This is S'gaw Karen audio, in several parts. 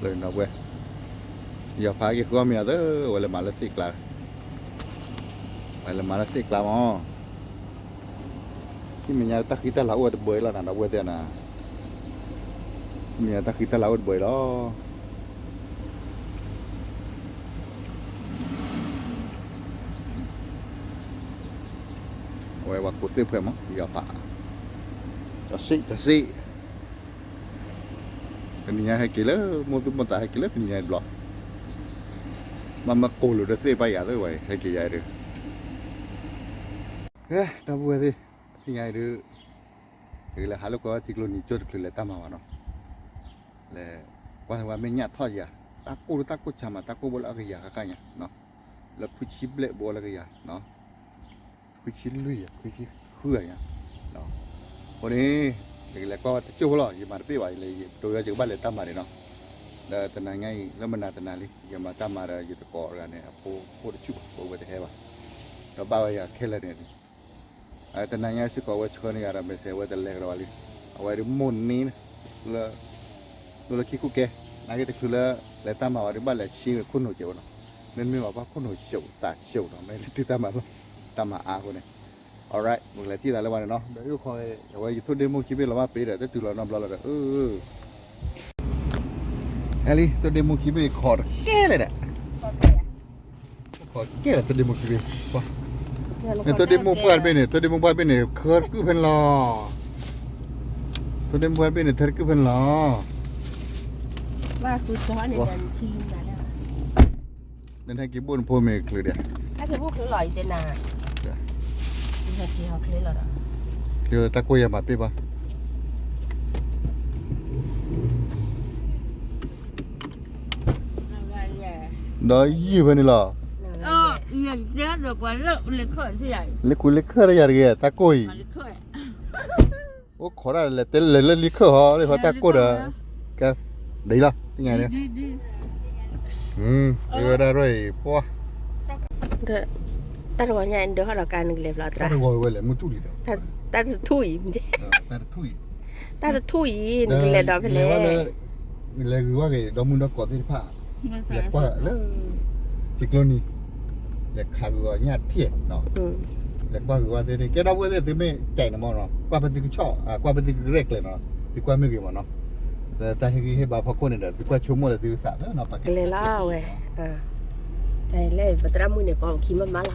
လၢဒီပုၢ်ဝဲၢ်, ယီၤဖးက့ၤဃုအီၣ်မ့ၤအသၢ, ဝဲလဲၤမၤလၢသ့ၣ်ကျါ, ဝဲလဲၤမၤလၢသ့ၣ်ကျါမး, မ့ၢ်ညါတၢ်ဃံတၢ်လၤအိၣ်ဝဲတဘၢအံၤလီၤနၤ ဒီပုၢ်ဝဲၢ်သ့ၣ်နၤ, မ့ၢ်ညါတၢ်ဃံတၢ်လၤအိၣ်တဘၢအံၤလီၤ. အဝဲပှၤကူးသ့ၣ်ဖှဲးမး ယီၤဖး, ဒီးစံၣ်ဒီးစံၣ်, တနံၤညါဟဲက့ၤလၢ မိၢ်သူၣ်မိၢ်သးဟဲက့ၤလၢတနံၤညါတဘျီ, ဘၣ်မၢကိၢ်လိာ်ဒီးသ့ၣ်ပၢ်ယၤသ့ၣ်ဝဲ ဟဲက့ၤယၤအံၤဒုး, ကဲ ဒီပုၢ်ဝဲၢ်သ့ၣ်, တနံၤညါအံၤဒုး, ယကလဲၤဟးလိာ်ကွဲဝဲထံကျိနံၤကၠိတချုးလဲၤတၢ်မၤဘၣ်နီၤ, လဲၤ, ကွၢ်ဝဲမ့ၢ်ညၣ်ထီၣ်ယၤ, တၢ်ကိၢ်တၢ်ကိၢ်ဆါမး တၢ်ကိၢ်ဘိလၢအကယၤဃၣ်ဃၣ်ညါ, လၢခွံဆံဘျဲၣ်ဘိလၢကယၤ ခွံဆံလွံၢ် ခွံဆံဃုဂၤညါ, အဃိန့ၣ်, ယကလဲၤကွၢ်ဝဲတကၠိဖိလီၤ ယမၤတပ့ၢ်ဘၣ် ယလဲၤယတိၤယီၤ ယကဘၣ်လဲၤတၢ်မၤန့ၣ်နီၤ, လၢတနၤညါအံၤ လၢမနၤတနၤလံ ယမၤတၢ်မၤဒီးယတကိးတဂၤန့ၣ် အဖိအိၣ်တဆူၣ်ဘၣ် အဝဲတဟဲဘၣ်, ဒီးဘၣ်ဝဲယၤခဲလၢာ်န့ၣ်, တနၤညါစ့ၢ်ကီး အဝဲဆှၢန့ၢ်ယၤဒီး မ့ၢ်စ့ၢ် အဝဲတလဲၤကဒီးဘၣ်လံ, အဝဲဒုးမိၢ်န့ၣ် လၢ လၢခံခိၣ်ကဲ, နာ်က့တချုးလၢ လဲၤတၢ်မၤဘၣ်ဒီး ဘၣ်လဲၤဆံဝဲခိၣ်နူာ်ကဲးဝဲနီၤ, မ့တမ့ၢ်ဘၣ် ဘၣ်ခိၣ်နူာ်ဆံးသးဆံးနီၤ မ့ၢ်လဲၤတုၤတၢ်မၤလီၤ, တၢ်မၤအါအဃိန့ၣ်, alright ပကလဲၤထံၣ်သးလၢဝဲန့ၣ်နီၤ ဒီးအိၣ်ခိး, အဝဲယထိၣ်ဒ့မူခံဘ့ၣ်လီၤဘၣ်ပ့ၤဒီး တတုၤလီၤနီတဘျီလီၤဒီး, အဲလံ ထိၣ်ဒ့မူခံဘ့ၣ်ခိးတကဲလဲၣ်ဒီး ခိးကဲလၢထိၣ်ဒ့မူခံဘ့ၣ်, ထိၣ်ဒ့မူပှၢ်တဘ့ၣ်န့ၣ် ထိၣ်ဒ့မူပှၢ်တဘ့ၣ်န့ၣ် ထဲတကုၢ်ဖဲန့ၣ်လီၤ, ထိၣ်ဒ့မူပှၢ်တဘ့ၣ်န့ၣ် ထဲတကုၢ်ဖဲန့ၣ်လီၤ, နဟဲက့ၤဘိၣ်နဖိမ့ၢ်ချုးဒီး, ချုးတၢ်ကိၢ်ယၤမၤပ့ၢ်ဘၣ် ဒီးယုၢ်ဖဲန့ၣ်လီၤ, လၢခူလၢခၢၣ်တၢ်ယၤတဂ့ၤ တၢ်ကိၢ်အံၤ, အိၣ်ခိးတၢ်လဲၤတဲလဲၤလၢလံခၢၣ်ဟီ လၢခီတၢ်ကိၢ်ဒီး, ကဲ, ဒ်လီၤ သ့ၣ်ညါန့ၣ်, အဝဲဒၣ်ရဲၣ်အံၤ ပှၤ တၢ်တဂီၤညါအံၤ နဒၢးဟီၣ်ဒီးကါနကလဲၤဖျီသရၣ်, တၢ်တဂီၤဝဲလဲၤမုၢ်ထူၣ်လံဒီး, တၢ်တထူၣ်အံၤ, တၢ်တထူၣ်အံၤ နကလဲၤဒီးဖဲလဲၣ်, လဲၤဂုာ်ဝဲဂ့ၤ ဒီမုၢ်ဒီကိးသ့ၣ်တဖၣ်, လဲၤကွၢ်လၢ ထံကျိနံၤ, လဲၤခးဂုာ်အီၤညၣ်ထံၣ်နီၤ, လဲၤကွၢ်ဂုာ်ဝဲသ့ၣ် ကဲဒီပုၢ်ဝဲၢ်သ့ၣ် သုမ့ၢ်ကဲန့ၣ်မ့ၢ်နီၤ ကွၢ်ဖဲသုကဆီၣ် ကွၢ်ဖဲသုကရဲၣ်ကျဲၤနီၤ သုကွၢ်မ့ၢ်ဂ့ၤမ့ၢ်နီၤ, ဒီးတၢ်ဟ့ၣ်ဂံၢ်ဟ့ၣ်ဘါဖီခိၣ်န့ၣ်ဒီး သုကွၢ်ဆိကမိၣ်ဒီးသုကစးလၢနီၤ ပကလဲၤလီၤဝဲ, လၢပသရၣ်မုၣ်န့ၣ် ပှၤအိၣ်ခံမးမးလီၤ,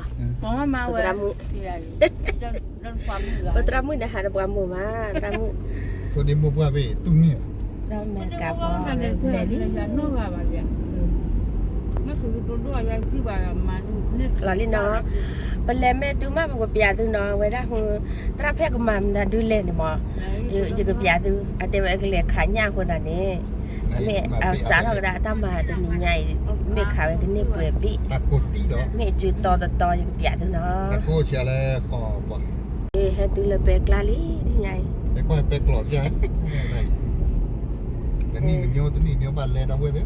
ပသရၣ်မုၣ်, ပသရၣ်မုၣ်န့ၣ် ဟးဒီးပှၤမိၢ်မး သရၣ်မုၣ်, ထိၣ်ဒ့မူပှၢ်ဘ့ၣ်တူၢ်န့ၣ်, ဒီးမ့ၢ်ကးပှၤလဲၤလံ လီၤလံနီၤ, ပလဲၤမ့ၢ်တုၤမး ပကပျးသုနီၤ ဝဲဒၣ်ဟူ, သရၣ်ဖဲကမၤမတၤဒုလဲၣ်န့ၣ်မး, ယကပျးသု အတဲဝဲကလဲၤခးညၣ်အဃိသတးန့ၣ်, မ့ၢ်အစးထီၣ်ကဒါအတၢ်မၤတနံၤညါအံၤ, မ့ၢ်ခးဝဲကန့ၢ်ကွဲးဘ့ၣ်, မ့ၢ်အစုတီတတီ ယကပျးသုနီၤ, ဟဲတုၤလၢပဲကျါလံ တနံၤညါအံၤ, တနံၣ်တမံၤ တနံၣ်တမံၤ ဘၣ်လဲၤဒီပုၢ်ဝဲၢ်သ့ၣ်, တၢ်ဂၤပဲ, ပဲကျီ ပဲကျီဝဲ, တဘ့ၣ်တဘ့ၣ်, တဘ့ၣ်မ့ၢ်ဘၣ် ပဲပဲ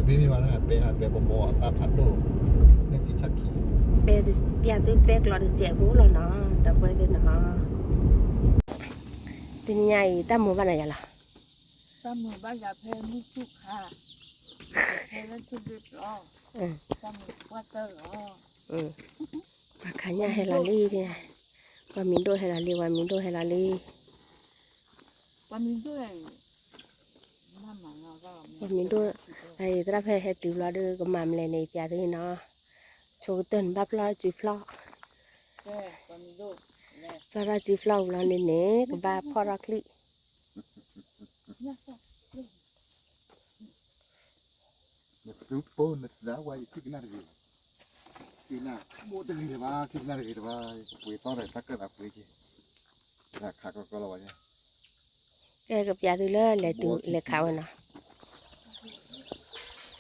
ဘီဘီအသးဖးဒိၣ်, န့ၣ်ထံဆၣ်ခံ, ပျးသုပဲကျီတစဲးဖိလီၤနီၤ ဒီပုၢ်ဝဲၢ်သ့ၣ်နီၤ, တနံၤညါအံၤ တၢ်မူဘၣ်နၤယၤလီၤ, တၢ်မူဘၣ်ယၤဖဲမုၢ်ဆူၣ်ခါ, ဖဲလၢထူၣ်ဒ့ကျီ, တၢ်မူဘၣ်တၢ်လီၤ, ပှၤခးညၣ်ဟဲလီၤလံ, ပှၤမံၤဒိၣ်ဟဲလီၤလံ ပှၤမံၤဒိၣ်ဟဲလီၤလံ, ပှၤမံၤဒိၣ်, ပှၤမံၤဒိၣ်, သရၣ်ဖဲဟဲတုၤဘျီဒီး ကမၤမလဲၣ်န့ၣ် ပျးသုနီၤ, ဆိကတၢၢ်န့ၣ်ဘၣ်ဖျီၣ်စုဖျီၣ်, ဖျီၣ်စုဖျီၣ်ဘျီန့ၣ်န့ၣ် ကဘၣ်ဖီၣ်ထီၣ်ချံ သုပိနသးဝဲယခံကနၣ်တဂ့ၤ, ခံကနၣ်ဘိတဂ့ၤတဘၣ် ခံကနၣ်တဂ့ၤတဘၣ်, ပှ့ၤသီဒီးတၢ်ကၢၣ်သးပှ့ၤက့ၤ, တၢ်ခးကီကီလီၤဘၣ်, ကဲကပျးသုလၢလဲၤတုၤလဲၤခးဝဲနီၤ,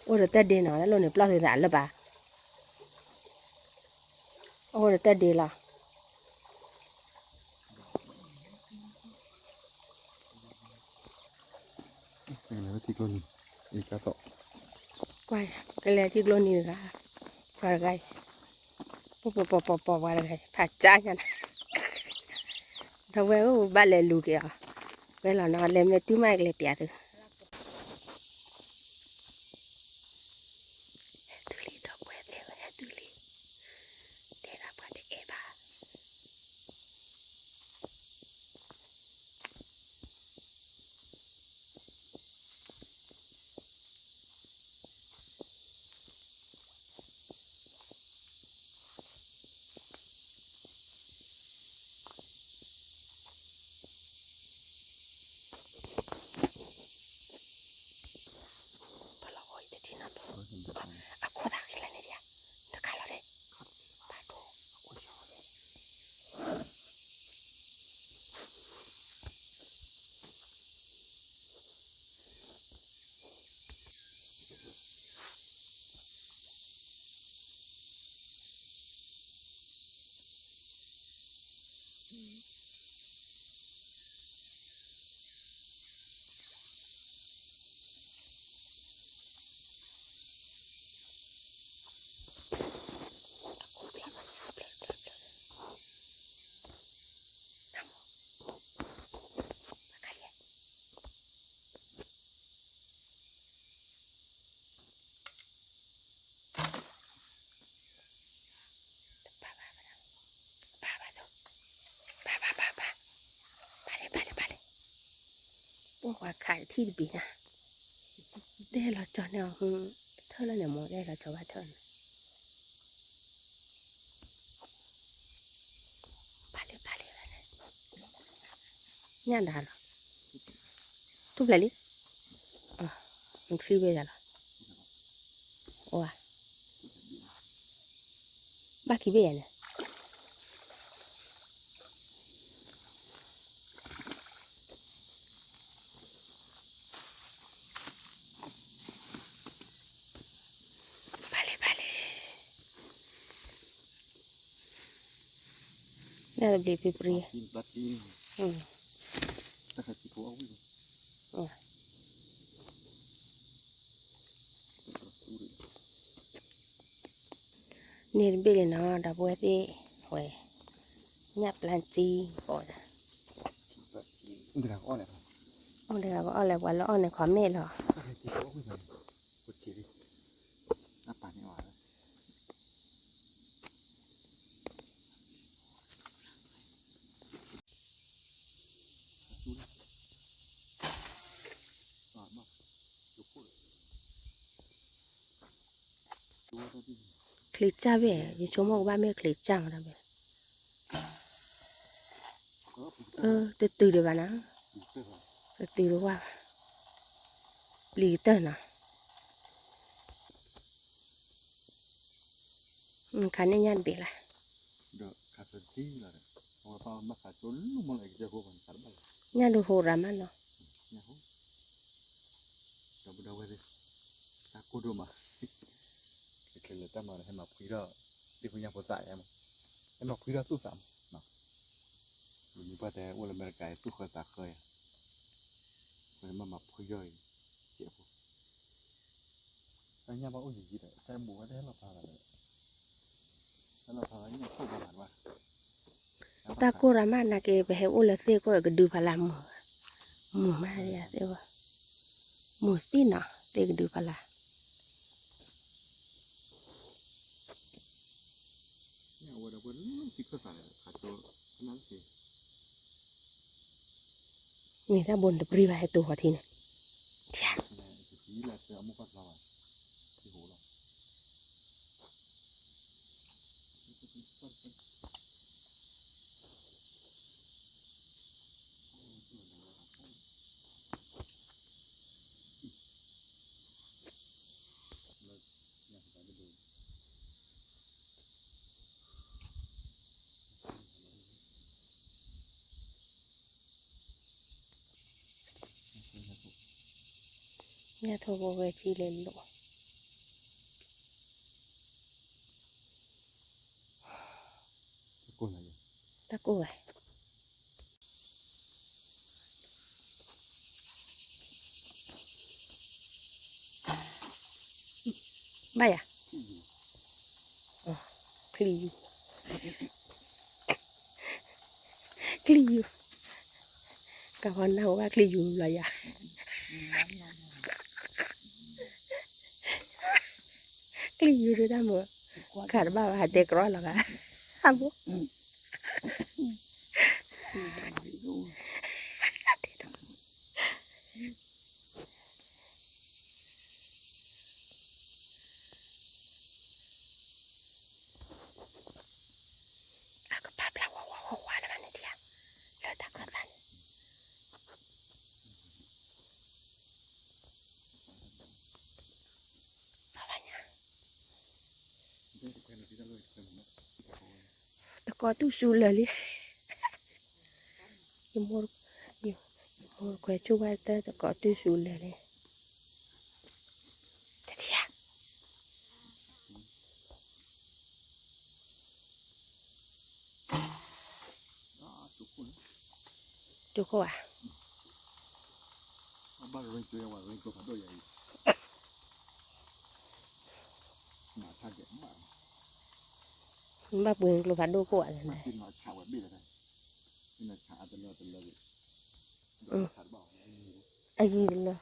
အိၣ်ဒီးတၢ်ဒ့နီၤ တၢ်လီၢ်န့ၣ်ပျီၢ်သုသးလၢဘၣ်, အိၣ်ဒီးတၢ်ဒ့လီၤ. ကလဲၤထံကျိနံၤတဂၤ, ပှၤတဂၤအံၤ, ပီၤပီၤပီၤပီၤပှၤတဂၤအံၤ ဖးကၠါညါန့ၣ်, ဒီးဝဲအိၣ်ဘၣ်လဲၤလူၤက့ၤအီၤ, ဝဲလီၤနီၤ လဲၤမ့ၢ်တုၤမးကလဲၤပျးသု, ဟဲတုၤလံ ဒီပုၢ်ဝဲၢ်သ့ၣ် ဟဲတုၤလံ, တဲဒၣ်ပှၤတအဲၣ်ဘၣ် ပလီၤအီၣ်အံၤတထံၣ်နီၤ, အခိၣ်သးဃံလၢန့ၣ်ဒံးဧါ, တခါလီၤဒဲး, ဘၣ်ဒိ ပှၤခးတထံၣ်တဘ့ၣ်နၤ, တဲလီၤကၠီန့ၣ်အီၤ, ထၢၣ်လၢန့ၣ်မိၢ် တဲလီၤကၠီဘၣ်ထၢၣ်န့ၣ်, ပာ်လံ ပာ်လံ ညၣ်ဒၣ်လီၤ, ထူၣ်ဖျဲးလံ, နထံၣ်ဘ့ၣ်ယၤလီၤ, အိၣ်ဧါ, ဘၣ်ခံဘ့ၣ်ယၤန့ၣ် ပာ်လံ ပာ်လံ, ညၣ်တဘျီးပြံပြံ, န့ၣ်တဘ့ၣ်လံနီၤ ဒီပုၢ်ဝဲၢ်သ့ၣ်, ဝဲ, ညၣ်ပျၢ်စံ, အိၣ်ဒီး, အိၣ်ဒီးကအီၣ်လဲၣ် ပှၤလၢအီၣ်န့ၣ် ခီမ့ၢ်လီၤ. ချံးစၢ်ဘ့ၣ် ယဆိကမိၣ်ကဘၣ်မ့ၢ်ချံးစၢ်မးတဘ့ၣ်, တတုၤဒံးဘၣ်နီၤ, တတုၤဒံးဘၣ်, ပျံၤကတၢၢ်နီၤ. ခးန့ၢ်ညၣ်တဘ့ၣ်လၢ်, ညၣ်ဒိဟိရၤမးနီၤ, ဒီပုၢ်ဒီဝဲၢ်သ့ၣ်, တၢ်ကိၢ်ဒိၣ်မး, တချုးလၢတၢ်မၤဒီး ဟဲမၤဖှံထီၣ် သ့ၣ်ဖိညၣ်ဖိသၣ်ယါမး, ဟဲမၤဖှံထီၣ်သူၣ်သးမး, မ့ၢ်ပှၤတဲအိၣ်လၢအမဲရကၤ သူၣ်ဃၢသးဃၢယါ, ပှၤမၤမၤဖှံထီၣ်အံၤ, ကဲဖိ တၢ်ညၣ်ဘၣ်အိၣ်ယံၤယံၤဒီး တၢ်ဘူးဝဲတဟဲလီၤဖးဘၣ်ဒီး, ဟဲလီၤဖးဘၣ်ညၣ်ခိၣ်ဘၣ်ဘၣ်, တၢ်ကိၢ်ရၤမးနာ်က့ ပဟဲအိၣ်လၢသ့ၣ်ကိၢ်ကဒုဖးလၢ်မုာ်, မုာ်မးယသ့ၣ်ဘၣ်, မုာ်သ့ၣ်နီၤ သ့ၣ်ကဒုဖးလၢ် န့ၣ်တၢ်ဘိန့ၣ်တပြံဘၣ် ဟဲတိၢ်ဃီၤထံန့ၣ်, ညၣ်ထိၣ်ဖိဝဲထံလၢလိၣ်, တၢ်ကိၢ်ဝဲ ဘၣ်ယၤ, ချံ, ချံယူၤ, ကဘီနၢ်ဟူဘၣ်ချံယူၤဘျီယၤ, ချံယူၤဒုတၢ်မုာ်, ခးတဘၣ်ဘၣ် ဟးတဲကြီလီၤဘၣ်, အဘိ အကပာ်ဖျါဝါဝါဝါဝါလၢၤဘၣ်န့ၣ် ထံဧါ, လၢတၢ်ခၢၣ်သးန့ၣ်, ဘၣ်ဘၣ်ညါ, တကိးတူၢ်စူၤလၢာ်လံ, ယမိၢ်, ယမိၢ်ခွဲးဆူၣ်ဘၣ်တၢ် တကိးတူၢ်စူၤလၢာ်လံ, တထံၣ်ဧါ. ကၠိခိၣ်ဧါ, ဘၣ်ပှ့ၤကျိဖးဒိၣ်ခိၣ်ဧါ, အဂံၢ်တလၢ,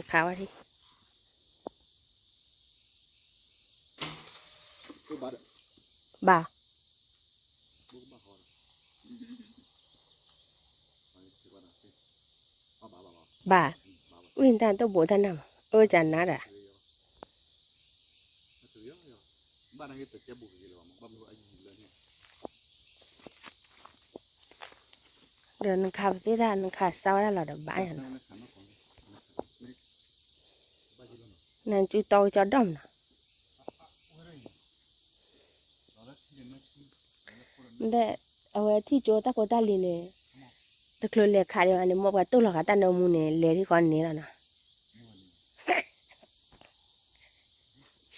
ခးဝဲဒၣ်, ဘၣ်, ဘၣ်, ဝံၣ်တၢ်တဘိးတၢ်နၢ်မး အၢၣ်ကနၤဒီး ဒီးနခးပသ့ၣ်တၢ် နခးစါဝဲဒၣ်လီၤဒီးဘၣ်ယၤနီၤ, နကၠူတီကၠီဒီၣ်မနီၤ. ဒီးအဝဲထံၣ်ကၠိတၢ်ဖိတၢ်လံၤန့ၣ်, တချုးလဲၤခးဒံးဘၣ်န့ၣ် မိၢ်ပှၢ်တိၢ်လီၤဃာ်တၢ်နၢမူန့ၣ် လဲၤထံၣ်ဃီန့ၣ်လီၤနီၤ.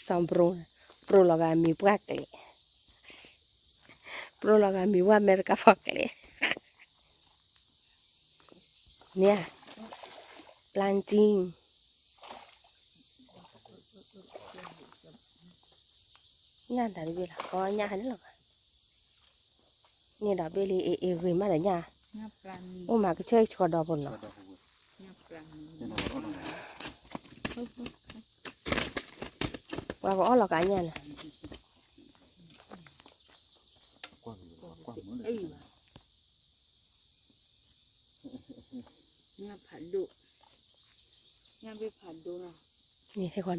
စီၤဘြိ, ဘြိလီၤဂာ်မံၤပှၢ်ကျဲ, ဘြိလီၤဂာ်မံၤပှၢ်အမဲရကၤဖီကျဲ, န့ၣ်ဧါ, ပျၢ်ကၠံ ညၣ်တၢ်တဘ့ၣ်လီၤ, အီညၣ်ဟဲန့ၣ်လီၤဘၣ်, န့ၣ်ဒီးဘ့ၣ်လံ အ့ၣ်အ့ၣ်ဂ့ၤမးဒီးညၣ်, အိၣ်မးကဆၢၣ်ဆီဒီဖိနီၤ, ပှၤကအီၣ်လီၤကးညၣ်န့ၣ် ညၣ်ဖးဒိၣ်, ညၣ်ဘ့ၣ်ဖးဒိၣ်လီၤ, န့ၣ်ဟဲဃီဘ့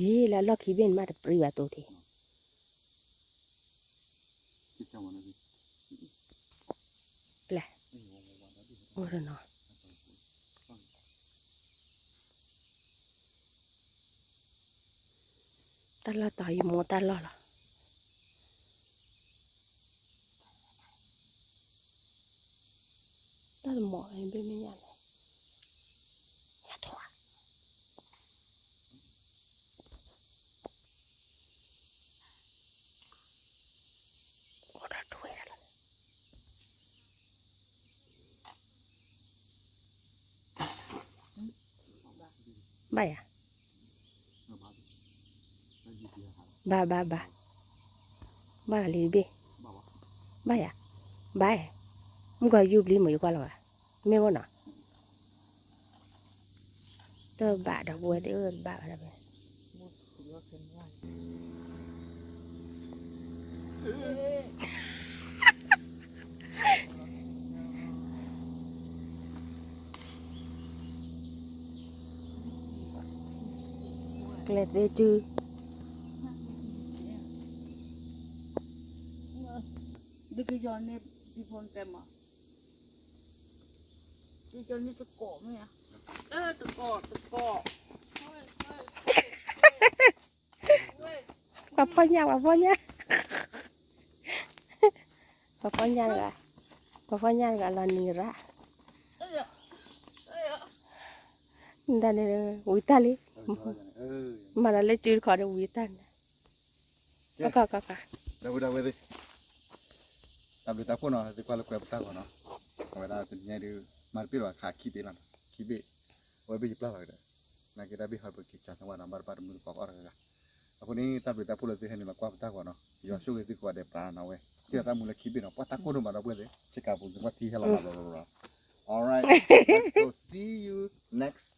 ၣ်လံလၢၤဘၣ် တိၤသးပြံဘၣ်, ကၠိမိၢ်ကဘၣ်အိၣ်အ့ၣ်အ့ၣ်လၢအလီၢ်ခံဘ့ၣ်န့ၣ်မးတပြံဘၣ်တိၤထံး ပျဲ, အိၣ်ဒီးနီၤ, တၢ်လီၢ်တီၤယမိၢ်တၢ်လီၢ်လီၤ, တၢ်တမီၤအံၤဘ့ၣ်မ့ၢ်ညါန့ၣ်, ညါထွါ အိၣ်ဒီးထွဲဒၣ်လီၤ, ဘၣ်ယၤ, ဘၣ်ဘၣ်ဘၣ်, ဘၣ်လံဘ့ၣ်, ဘၣ်ယၤ, ဘၣ်, မုၢ်ကီၤယူပျံၤမ့ၢ်ယကွၢ်လီၤဘၣ်, မ့ၢ်ဝဲနီၤ တဘၣ်ဒီးပဝဲသ့ၣ်အၢတဘၣ်ဘၣ်ဒီးပဝဲ ကျဲသ့ၣ်စု, ဒုကယီၤန့ၣ် ဒုဖိတဲမး ဒုကယီၤန့ၣ်တကိးမ့ၢ်ဧါ, တကိး တကိး, ပှၤဖီၣ်ညၣ် ပှၤဖီၣ်ညၣ်, ပှၤဖီၣ်ညၣ်တဂၤ, ပှၤဖီၣ်ညၣ်တဂၤလီၤနံၤရၣ်, တၢ်န့ၣ် ဝံတၢ်လံ, မၤလီၤလၢစုတခီဒီးဝံတၢ်န့ၣ်, ကီကီကီကီ, ဒီပုၢ်ဒီဝဲၢ်သ့ၣ်, တၢ်ဘျုးတၢ်ဖှိၣ်နီၤ သုကွၢ်လၢကွဲပတၢ်ဂီၤနီၤ, အဝဲဒၣ်တနံၤညါဒုး မၤတပ့ၢ်လီၤခးခံဘ့ၣ်လီၤနီၤ, ခံဘ့ၣ်, အဝဲဘ့ၣ်ယပျၢ်လီၤကဒီး, နာ်က့တၢ်ဘ့ၣ်ဟီၣ်ပက့ၤကၠီၤန့ၢ်ဝဲဒီး ဘၣ်တဘၣ်တမုာ်တကိးအီၣ်တဂၤဂၤ, အဃိန့ၣ် တၢ်ဘျုးတၢ်ဖှိၣ်လၢသုဟဲနုာ်လီၤကွၢ်ပတၢ်ဂီၤနီၤ, ယွၤဆိၣ်ဂ့ၤသုကိးဂၤဒဲးပြးနီၤဝဲ, ထံၣ်လိာ်သးမုာ်လၢခံဘ့ၣ်နီၤ, ပှၤတၢ်ကိၢ်ဒိၣ်မးဒီပုၢ်ဝဲၢ်သ့ၣ်, ဆ့ကၤပူၤ ပှၤထံဟဲလီၤမးလီၤလီၤလီၤ. All right, let's go. See you next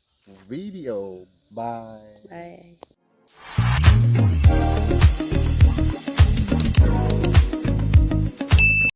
video. Bye.